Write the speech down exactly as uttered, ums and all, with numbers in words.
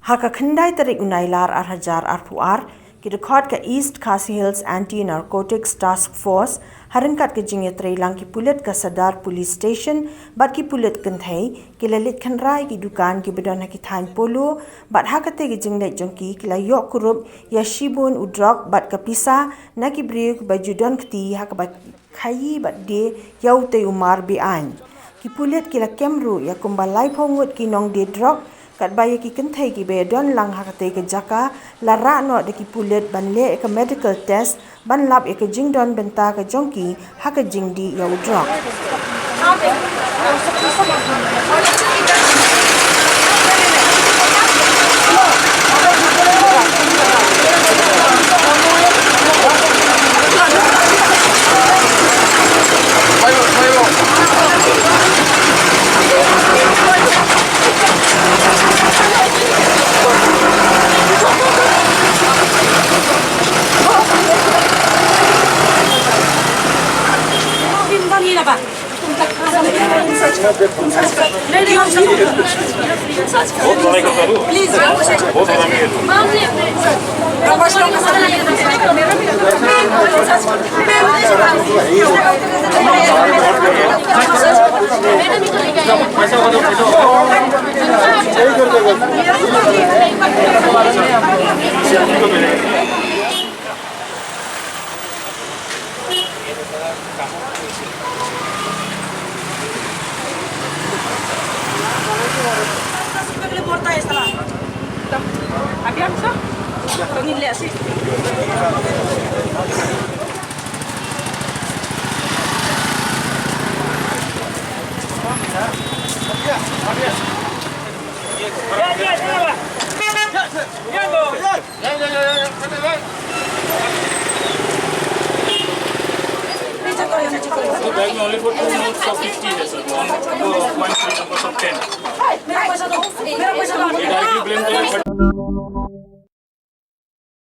Ha ka khyndai tarik u Nailar ar hajar arphew ar, ki dkhot ka East Khasi Hills Anti Narcotics Task Force, ha ryngkat ka jingïatreilang ki pulit ka Sadar Police Station bad ki pulit kynthei, ki la leit khynra ïa ki dukan kiba don ha ki thaiñ Polo, bad ha katei ka jingleit jong ki, ki la ïoh kurup ïa shibun u drok bad ka pisa na ki briew kiba ju don kti ha kaba khaïi bad die ïa utei u mar be-aiñ. Ki pulit ki la kem ruh ïa kumba laiphew ngut ki nongdie drok, katba ïa ki kynthei kiba ïadon lang ha katei ka jaka la rah noh da ki pulit ban leh ïa ka medical test ban lap ïa ka jingdon bynta ka jong ki ha ka jingdih ïa u drok. The bag में only for two notes of fifty है, sir. One, one, three numbers of ten. ये directly blame करें, but